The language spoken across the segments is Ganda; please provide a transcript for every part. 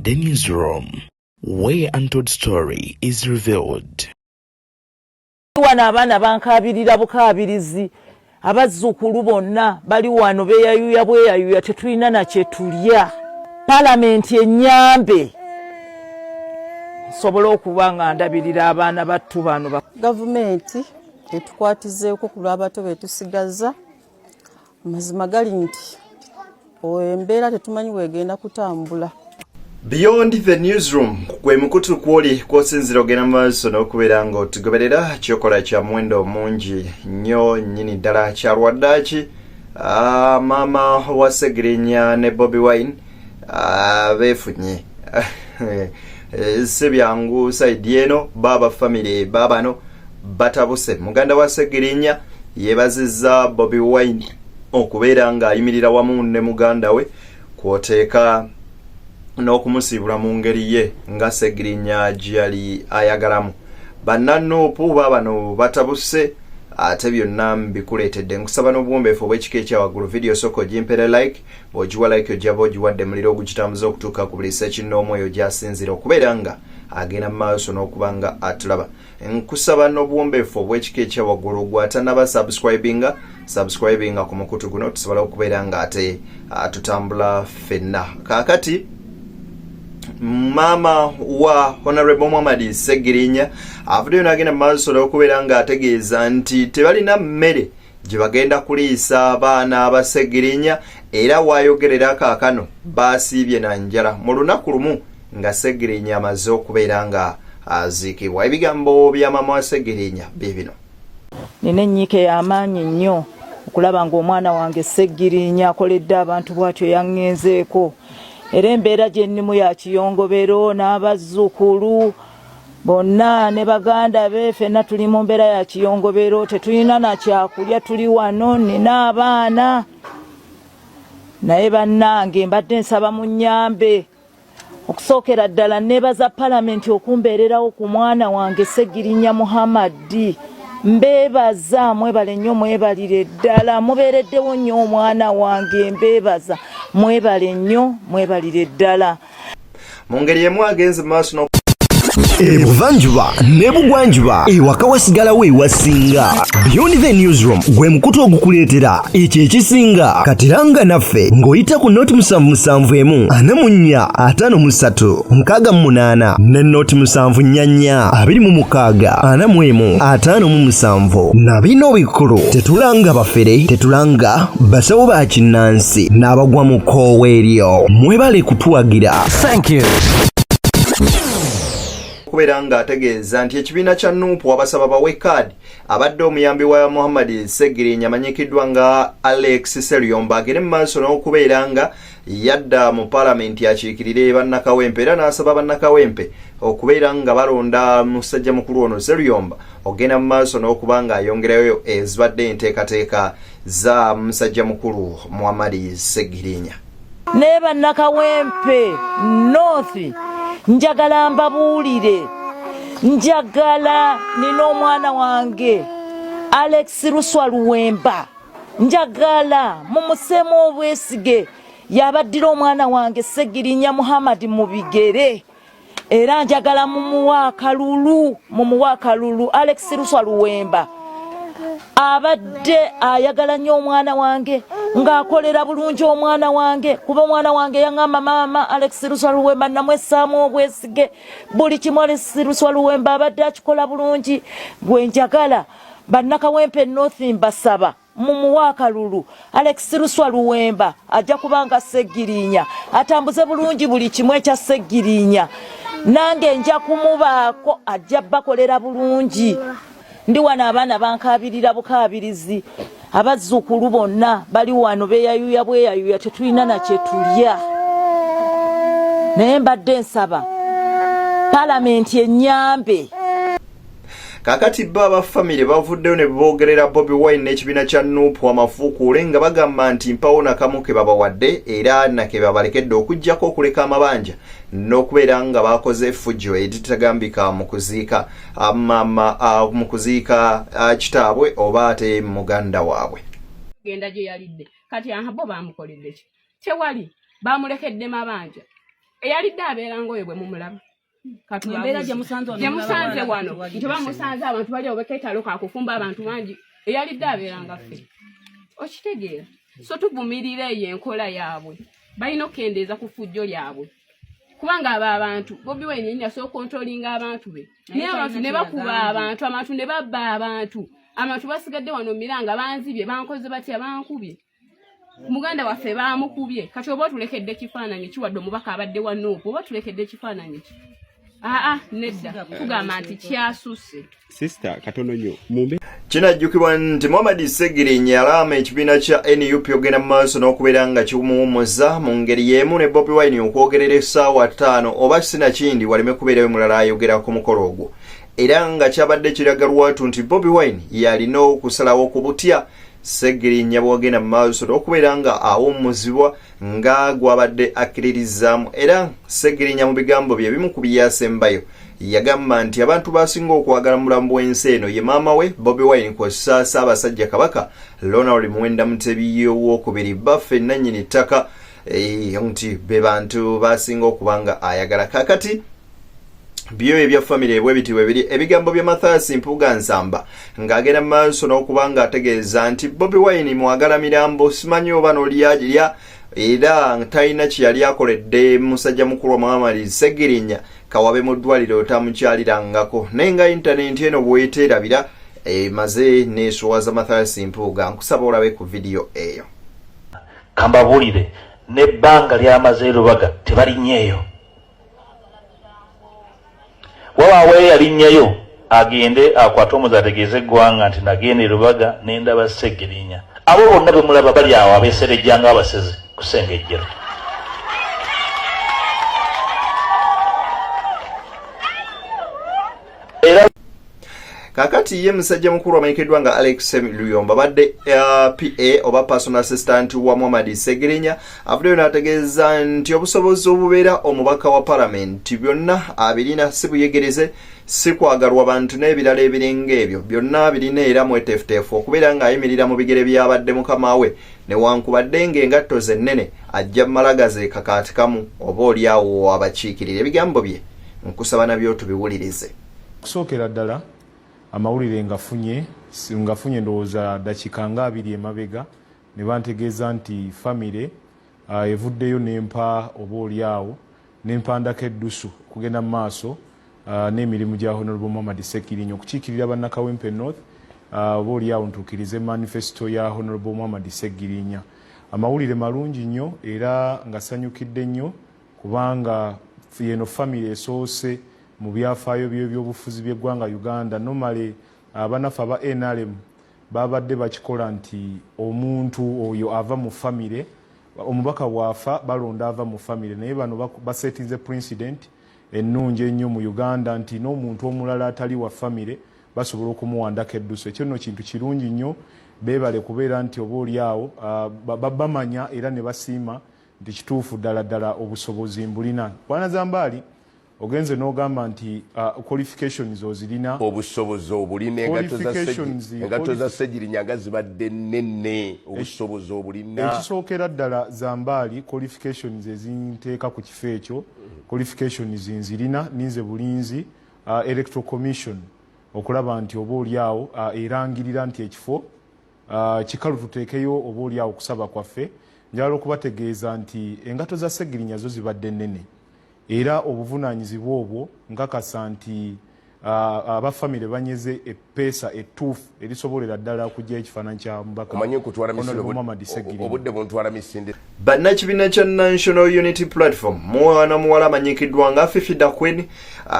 The newsroom, where untold story is revealed. Wano abaana bankaabirira bukaabirizi, abazzukulu bonna bali wano beeyayuya bweyayuya, tetulina na kye tulya. Palamenti ennyambe nsobole okuba nga ndabirira abaana battu bano. Gavumenti etukwatizeeko ku lw'abato betusigaza. Amazima gali nti embeera tetumanyi bwegenda kutambula. Beyond the Newsroom gwe mukutu kwoli kwosinzira ogenda mu maaso n'okubeera ng'otugoberera. Kyokola kya muwendo mungi nnyo nnyini ddala. Kyalwaddaaki maama wa Segirinya ne Bobi Wine beefunye, si byangu. Side eno baaba famire baabano batabuse. Muganda wa Segirinya yeebazizza Bobi Wine okubeera ng'ayimirira wamu ne muganda we, kwoteeka n'okumusiibula mu ngeri ye nga Segirinya gyeyali ayagalamu. Bannanuupu baabano batabuse, ate byonna mbikuleetedde. Nkusaba n'obuwombeefu obw'ekika ekyawaggulu, vidiyo sooka ogimpere like. Bw'ogiwa like, ojjaba ogiwadde muliro ogugitambuza okutuuka ku buli ssekinnoomu eyo gy'asinzira okubeera nga agenda mu maaso n'okuba nga atulaba. Nkusaba n'obuwombeefu obw'ekika ekyawaggulu, gwatanaba subscribinga, subscribinga ku mukutu guno tusobole okubeera nga ate tutambula ffenna. Kaakati maama wa Honorable Muhammad Segirinya avuddeyo n'agenda mu maaso n'okubeera ng'ategeeza nti tebalina mmere gye bagenda kuliisa abaana abasegirinya, era waayogerera kaakano baasiibye na njala mu lunaku lumu nga Segirinya amaze okubeera nga aziikibwa. Ebigambo bya maama wa Segirinya bye bino. Nina ennyiike y'amaanyi nnyo okulaba ng'omwana wange Segirinya akoledde abantu bw'atyo yaŋŋenzeeko, era embeera gye nnimu ya kiyongobero n'abazzukulu bonna ne baganda be, ffenna tuli mu mbeera ya kiyongobero, tetulina na kyakulya. Tuli wano, nina abaana, naye bannange mbadde nsaba munnyambe. Okusookera ddala neebaza palamenti okumbeererawo ku mwana wange Segirinya Muhammadi. Mbeebaza, mwebale nnyo, mwebalire ddala, mubeereddewo nnyo omwana wange. Mbeebaza, mwebale nnyo, mwebalire ddala. Mu ngeri emu agenze mu maaso n'oku Ebuvanjuba n'ebugwanjuba, ewaka wasigalawo ewasinga. Beyond the Newsroom gwe mukutu ogukuleetera ekyo ekisinga. Katiranga naffe ng'oyita ku 077 44 53 68 ne 074 26 41 57. Na bino bikulu: tetulanga bafere, tetulanga basawo ba kinnansi n'abagwa mu kkoowa eryo. Mwebale kutuwagira. Thank you. Okubeera ng'ategeeza nti ekibiina kya Nuupu wabasaba bawe kaadi abadde omuyambi wa Muhammad Segirinya amanyikiddwa nga Alex Seruyomba agende mu maaso n'okubeera nga yadda mu paalamenti akiikirire bannakawempe, era n'asaba bannakawempe okubeera nga balonda musajja mukulu ono Seruyomba ogenda mu maaso n'okuba ng'ayongerayo ezibadde enteekateeka za musajja mukulu Muhammad Segirinya. Naye bannakawempe North, njagala mbabuulire, njagala nina omwana wange Alex Luswa Luwemba, njagala mumuseemu obwesige, yabaddira omwana wange Segirinya Muhammad mu bigere, era njagala mumuwa akalulu, mumuwa akalulu. Alex Luswa Luwemba abadde ayagala nnyo omwana wange, ng'akolera bulungi omwana wange, kuba omwana wange yaŋŋamba, "Maama, Alex Luswa Luwemba namwessaamu obwesige." Buli kimu Alex Luswa Luwemba abadde akikola bulungi. Gwe njagala bannakawempe North mbasaba mumuwa akalulu Alex Luswa Luwemba, ajja kubanga Segirinya atambuze bulungi buli kimu ekya Segirinya. Nange nja kumubaako, ajja bakolera bulungi. Ndi wano, abaana bankaabirira bukaabirizi, abazzukulu bonna bali wano beeyayuya bweyayuya, tetulina na kye tulya. Naye mbadde nsaba palamenti ennyambe. Kaakati bo aba famire bavuddeyo ne boogerera Bobi Wine n'ekibiina kya Nuupu amafuukuule, nga bagamba nti mpawo nakamu ke babawadde era nake babalekedde okuggyako okuleka amabanja n'okubeera nga bakoze effujjo eritagambika mu kuziika mama, mu kuziika kitaabwe oba ate muganda waabwe. Genda gye yalidde kati, aha, bo bamukoledde ki? Tewali, bamulekedde mabanja. Eyalidde abeera ng'oyo bwe mumulaba. Gye musanze wano nti oba musanze abantu bali awo bekeetalo kakufumba abantu bangi, eyalidde abeera nga ffe, okitegeera? So tuvumirira eyo enkola yaabwe, balina okukendeeza ku ffujjo lyabwe, kubanga abo abantu Bobi Wine yennyini asobola okontrolinga abantu be, naye abantu ne bakuba abantu, abantu ne babba abantu, abantu basigadde wano miranga banzibye, bankoze batya, bankubye, muganda waffe baamukubye. Kati oba otulekedde ekifaananyi kiwadde omubaka abadde wa Nuupu, oba otulekedde ekifaananyi ki? Aa, nedda, tugamba nti kyasusse. Sister, katono nnyo mumbe. Kinajjukirwa nti Muhammad Ssegirinya yalaama ekibiina kya NUP ogenda mu maaso n'okubeera nga kimuwummuza mu ngeri y'emu ne Bobi Wine okwogerera essaawa 5 oba sinakindi waleme kubeerayo mulala ayogera ku mukolo ogwo, era nga kyabadde kiraga lwatu nti Bobi Wine yalina okusalawo ku butya Ssegirinya bwagenda mu maaso n'okubeera nga awummuzibwa nga gwabadde akkiririzaamu. Era Ssegirinya mu bigambo bye ebimu ku byasembayo yagamba nti abantu basinga okwagala mu bulamu bw'ensi eno ye maama we Bobi Wine kw'ossa Ssaabasajja Kabaka Ronald Muwenda Mutebi owokubiri, baffe nannyini ttaka, nti be bantu basinga okuba nga ayagala. Kaakati byo ebya famire bwe biti bwe biri. Ebigambo bya Mathias Mpuuga Nsamba ng'agenda mu maaso n'okuba ng'ategeeza nti Bobi Wine mwagala mirambo, simanyi oba n'olyagirya, era talina kye yali akoledde musajja mukulu Muhammad Ssegirinya kawabe mu ddwaliro tamukyalirangako, naye nga intanenti eno bweteerabira emaze neeswaza Mathias Mpuuga. Nkusaba olabe ku vidiyo eyo. Kambabuulire, n'ebbanga lyamaze Lubaga tebalinnyeeyo. Wabaawo eyalinnyayo agende akwate omuzi ategeeze eggwanga nti nagenda e Lubaga ne ndaba Ssegirinya. Abo bonna be mulaba bali awo abeeserejja ng'abasezi kusengejjera. Era kakati ye musajja mukulu amanyikiddwa nga Alex Luyombo abadde PA oba personal assistant wa Muhammad Ssegirinya avuddeyo n'ategeeza nti obusobozi obubeera omubaka wa palamenti byonna abirina, si buyegereze, si kwagalwa bantu n'ebirala ebiringa ebyo, byonna birina, era mweteefuteefu okubeera ng'ayimirira mu bigere by'abadde mukama we, newankubadde ng'engatto ze nnene ajja mmala gazeekakaatikamu oba oli awo abakiikirira. Ebigambo bye nkusaba nabyo tubiwulirize. Okusookera ddala amawulire ngafunye ndowooza dakiika nga 20 emabega ne bantegeeza nti famire evuddeyo nempa oba oli awo nempandako eddusu okugenda mu maaso n'emirimu gya Honorable Muhammad Ssegirinya okukiikirira bannakawempe North, oba oli awo ntuukirize manifesto ya Honorable Muhammad Ssegirinya. Amawulire malungi nnyo era nga sanyukidde nnyo kubanga yeno famire esoose mu byafaayo by'ebyobufuzi by'eggwanga Uganda. Normally abanaffe aba NRM babadde bakikola nti omuntu oyo ava mu famire, omubaka bw'afa balonda ava mu famire, naye bano basetinze precedent ennungi ennyo mu Uganda nti n'omuntu omulala atali wa famire basobola okumuwandako eddusu. Ekyo nno kintu kirungi nnyo, beebale kubeera nti oba oli awo bamanya era ne basiima nti kituufu ddala ddala obusobozi mbulina. Bwana Zambaali, ogenze n'ogamba nti qualifications ozirina. Obusobozi obulina, engatto za Ssegirinya nga zibadde nnene, obusobozi obulina. Ekisookera ddala Zambaali, qualifications ezinteeka ku kifo ekyo, qualifications nzirina, ninze bulinzi Electoral Commission okulaba nti oba oli awo erangirira nti ekifo kikalu tuteekeyo oba oli awo okusaba kwaffe. Njagala okubategeeza nti engatto za Ssegirinya zo zibadde nnene, era obuvunaanyizibwa obwo nkakasa nti aba famire banyeze eppeesa ettuufu erisobolera ddala okuggyayo ekifaananyi kya mubaka Honorable Muhammad Ssegirinya. Obudde buntwala misinde. Bannakibiina kya National Unity Platform, mwana muwala amanyikiddwa nga Fifi Da Queen,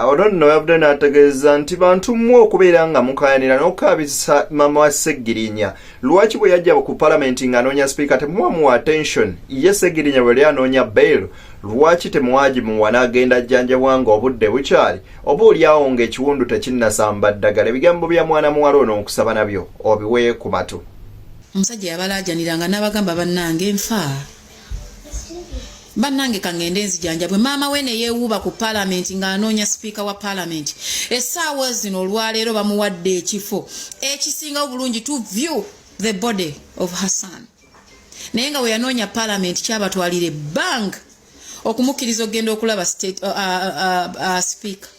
ono nno yavudde n'ategeeza nti bantu mmwe okubeera nga mukayanira n'okukaabisa maama wa Ssegirinya, lwaki bwe yajja ku palamenti ng'anoonya sipiika temuwamuwa attention? Ye Ssegirinya bwe yali anoonya bail lwaki temwagimuwa n'agenda ajjanjabwa nga obudde bukyali, oba oliawo ng'ekiwundu tekinnasamba ddagala? Ebigambo bya mwana muwala ono nkusaba nabyo obiwe ku matu. Omusajja yabalaajaniranga n'abagamba, bannange nfa, bannange kaŋŋende nzijanjabwe. Maama we ne yeewuuba ku paalamenti ng'anoonya sipiika wa paalamenti. Essaawa zino olwaleero bamuwadde ekifo ekisingawo bulungi to view the body of her son, naye nga we yanoonya paalamenti kyabatwalira ebbanga. okumukkiriza okugenda okulaba state, speaker.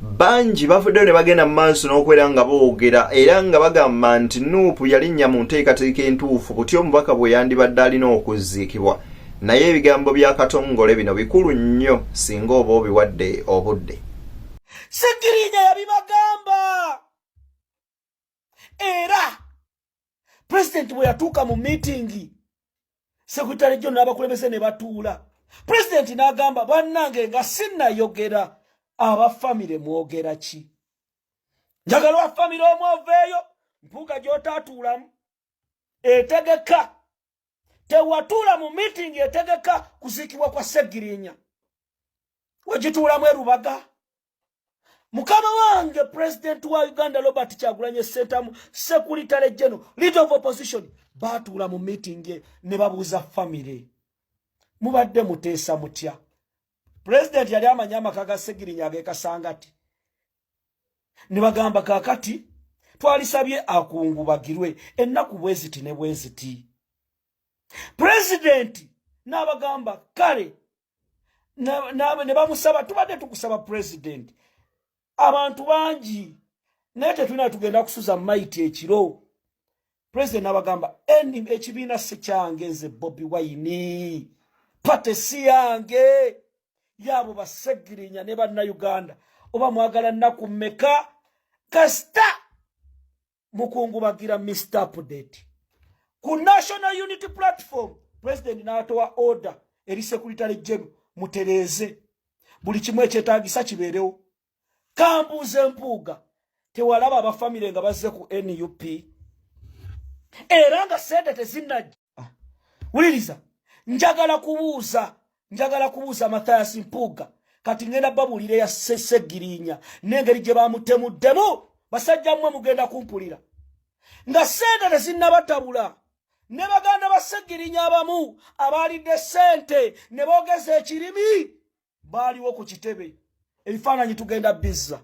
Bangi bavuddeyo ne bagenda mu maaso n'okubeera nga boogera era nga bagamba nti Nuupu yalinnya mu nteekateeka entuufu butya omubaka bwe yandibadde alina okuziikibwa. Naye ebigambo bya Katongole bino bikulu nnyo singa oba obiwadde obudde. Ssegirinya yabibagamba era pulezidenti bwe yatuuka mu miitingi sekretary general n'abakulembeze ne batuula, pulezidenti n'agamba bannange nga sinnayogera aba famire mwogera ki? Njagala wa famire omu oveeyo Mpuuga gy'otaatuulamu etegeka tewatuula mu miitingi etegeka kuziikibwa kwa Ssegirinya, wagituulamu e Rubaga. Mukama wange pulezidenti wa Uganda Robert Kyagulanyi Ssentamu, Secretary General, leader of opposition, baatuula mu miitingi ne babuuza famire mubadde muteesa mutya? Pulezidenti yali amanyi amaka ga Ssegirinya ag'e Kasangati ne bagamba kaakati twalisabye akungubagirwe ennaku bwe ziti ne bwe ziti. Pulezidenti n'abagamba kale ne bamusaba tubadde tukusaba pulezidenti abantu bangi naye tetulina tugenda kusuza mayiti ekiro. Pulezidenti n'abagamba ekibiina si kyange nze Bobi Wine, party si yange, yaabo Bassegirinya ne Bannayuganda oba mwagala nnaku mmeka kasita mukungubagira. Mr Update ku National Unity Platform, president n'atowa order eri secretary general mutereeze buli kimu ekyetaagisa kibeerewo. Kambuuze Mpuuga, tewalaba abafamire nga bazze ku NUP era nga sente tezinnajja? Wuliriza, njagala kubuuza, njagala kubuuza Mathias Mpuuga. Kati ngenda babuulira eya Ssegirinya n'engeri gye bamutemuddemu. Basajja mmwe mugenda kumpulira nga sente tezinnabatabula ne baganda ba Ssegirinya abamu abaalidde sente ne boogeza ekirimi baaliwo ku kitebe. Ebifaananyi tugenda bizza.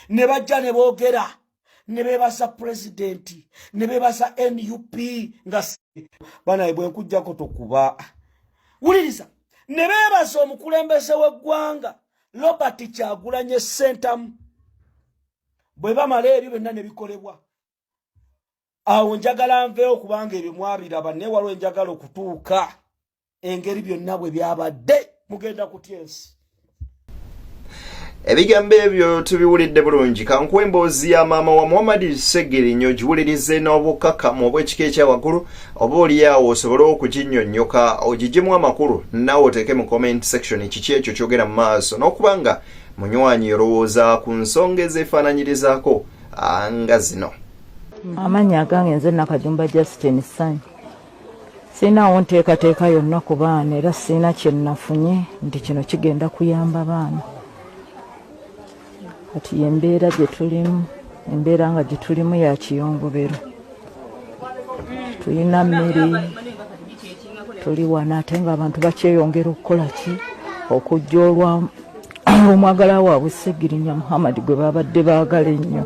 Ne bajja ne boogera ne beebaza pulezidenti ne beebaza NUP nga banaye bwe nkujjako tokuba. Wuliriza, ne beebaza omukulembeze w'eggwanga Robert Kyagulanye Ssentamu. Bwe bamala ebyo byonna ne bikolebwa awo, njagala nveewo kubanga ebyo mwabiraba, naye waliwo enjagala okutuuka engeri byonna bwe byabadde. Mugenda kutya ensi. Ebigambo ebyo tubiwulidde bulungi. Kankuwa emboozi ya maama wa Muhammad Ssegirinya ogiwulirize n'obukakamu obw'ekika ekyawaggulu, oba oliawo osobole okuginnyonnyoka ogiggyemu amakulu, naawe oteeke mu comment section kiki ekyo kyogera mu maaso n'okuba nga munywanyi olowooza ku nsonga ezeefaananyirizaako nga zino. Amannya agange nze Nakajumba Justin Sanyi. Sirinaawo nteekateeka yonna ku baana era sirina kye nafunye nti kino kigenda kuyamba baana. Kati embeera gye tulimu, embeera nga gye tulimu ya kiyongobero, tulina mmere tuli wano ate ng'abantu bakyeyongera okukola ki okujja olw'omwagala waabwe Ssegirinya Muhammad gwe babadde baagala ennyo.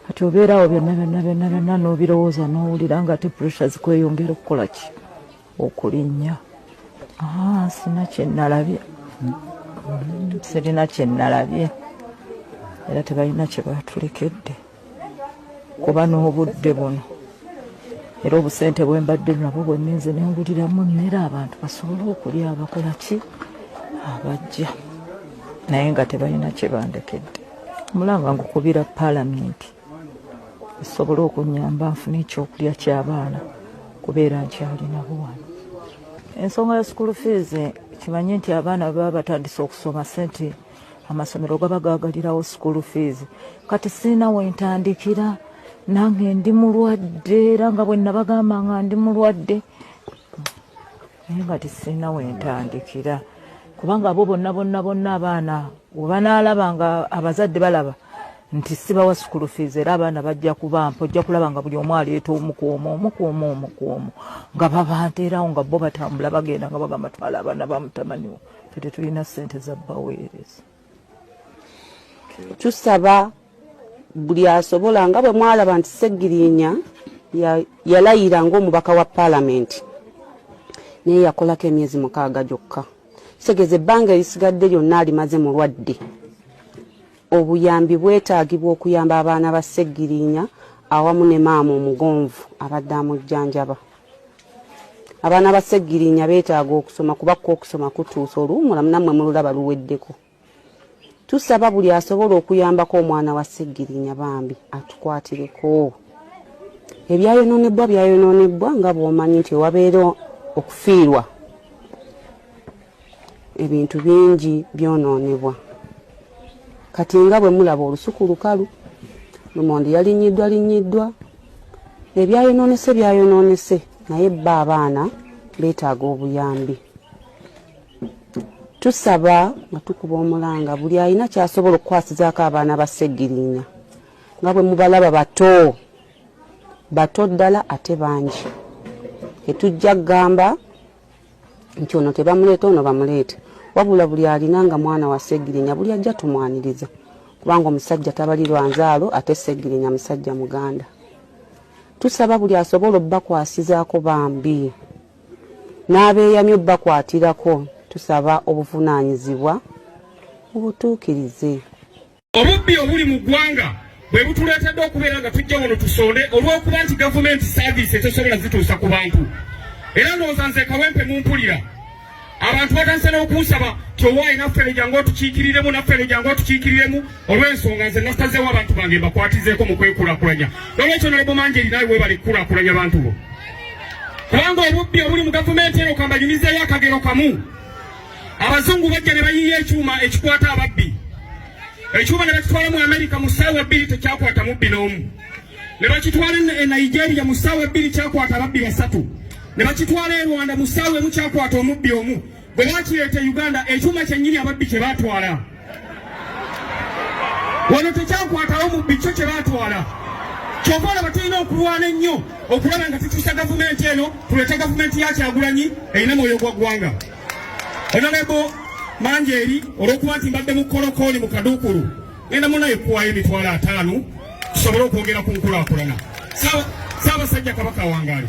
Kati obeeraawo byonna byonna byonna byonna n'obirowooza n'owulira nga ate pressure zikweyongera okukola ki okulinnya. Sina kye nalabye, sirina kye nalabye era tebalina kye batulekedde kuba n'obudde buno era obusente bwe mbadde nabwo bwe nninze ne nguliramu emmere abantu basobole okulya abakola ki abajja, naye nga tebalina kye bandekedde. Omulanga ngukubira paalamenti esobole okunyamba nfune ekyokulya ky'abaana kubeera nkyalinabo wano. Ensonga ya school fees, kimanye nti abaana baba batandise okusoma sente amasomero gaba gagalirawo school fees. Kati sirina wentandikira, nange ndi mulwadde era nga bwe nabagamba nga ndi mulwadde, naye nga tisirina wentandikira kubanga abo bonna bonna bonna abaana we banaalaba nga abazadde balaba nti sibawa school fees, era abaana bajja kubampa. Ojja kulaba nga buli omu aleeta omu ku omu, omu ku omu, omu ku omu, nga babanteerawo nga bo batambula bagenda nga bagamba twala abaana ba mutabaniwo, ffe tetulina ssente za baweereza. Tusaba buli asobola nga bwe mwalaba nti Ssegirinya Yalayira ng'omubaka wa Palamenti naye yakolako emyezi mukaaga gyokka. Kitegeeza ebbanga erisigadde lyonna alimaze mulwadde. Obuyambi bwetaagibwa okuyamba abaana ba Ssegirinya awamu ne maama omugonvu abadde amujjanjaba. Abaana ba Ssegirinya beetaaga okusoma kuba kwo okusoma kutuuse oluwummula nammwe mululaba luweddeko. Tusaba buli asobola okuyambako omwana wa Ssegirinya bambi atukwatireko. Ebyayononebbwa byayononebbwa nga bw'omanyi nti ewabeera okufiirwa ebintu bingi byonoonebwa. Kati nga bwe mulaba olusuku lukalu, lumonde yalinnyiddwa linnyiddwa, ebyayonoonese byayonoonese naye bo abaana beetaaga obuyambi. Tusaba nga tukuba omulanga buli alina ky'asobola okukwasizaako abaana ba Ssegirinya nga bwe mubalaba bato bato ddala ate bangi. Tetujja kugamba nti ono tebamuleeta ono bamuleete, wabula buli alina nga mwana wa Ssegirinya buli ajja tumwaniriza kubanga omusajja tabalirwa nzaalo ate Ssegirinya musajja Muganda. Tusaba buli asobola obbakwasizaako bambi. N'abeeyamye obbakwatirako tusaba obuvunaanyizibwa mubutuukirize. Obubbi obuli mu ggwanga bwe butuleetedde okubeera nga tujja wano tusonde olw'okuba nti gavumenti saaviisi etesobola zituusa ku bantu. Era ndowooza nze Kawempe mumpulira. Abantu batandise n'okunsaba nti owaaye naffe eno jangu otukiikiriremu, naffe eno jangu otukiikiriremu olw'ensonga nze nasazeewo abantu bange mbakwatizeeko mu kwekulaakulanya. Nolwekyo Honorable Manjeri naawe weebale kukulaakulanya bantu bo. Kubanga obubbi obuli mu gavumenti eno kambanyumizeeyo akagero kamu. Abazungu bajja ne bayiiya ekyuma ekikwata ababbi. Ekyuma ne bakitwala mu Amerika mu ssaawa bbiri tekyakwata mubbi n'omu. Ne bakitwala e Nigeria mu ssaawa bbiri kyakwata ababbi basatu. Ne bakitwala e Rwanda mu ssaawa emu kyakwata omubbi omu. Bwe bakireeta e Uganda ekyuma kyennyini ababbi kye baatwala. Wano tekyakwatawo mubbi kyo kye baatwala. Kyova olaba tulina okulwana ennyo okulaba nga tukyusa gavumenti eno tuleete gavumenti ya Kyagulanyi erina mwoyo gwa ggwanga. Honorable Manjeeri olw'okuba nti mbadde mu kolokooni mu kaduukulu ngenda munaye kuwaayo 50,000 tusobole okwogera ku nkulaakulana. Ssaabasajja Kabaka awangaale.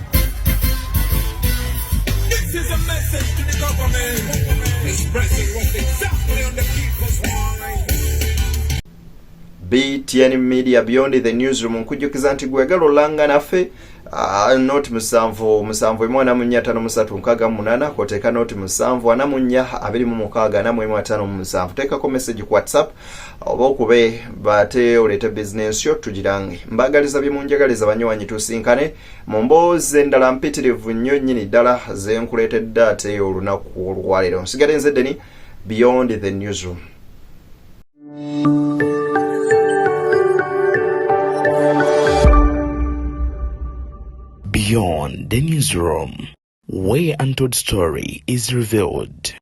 This is a message to the government expressing what's exactly on the people's mind. BTN Media Beyond the Newsroom nkujjukiza nti gwegala olanga naffe noti musanvu musanvu emu ana mu nnya ttaano mu ssatu nkaaga mu munaana kwoteeka noti musanvu ana mu nnya abiri mu mukaaga ana mu emu ataano mu musanvu teekako message ku WhatsApp oba okube bate oleete bizinensi yo tugirange. Mbaagaliza bye munjagaliza banywanyi, tusinkane mu mboozi endala mpitirivu nnyo nnyini ddala ze nkuleetedde ate olunaku olwaleero. Nsigale nze Deni Beyond the Newsroom. Beyond the Newsroom, where untold story is revealed.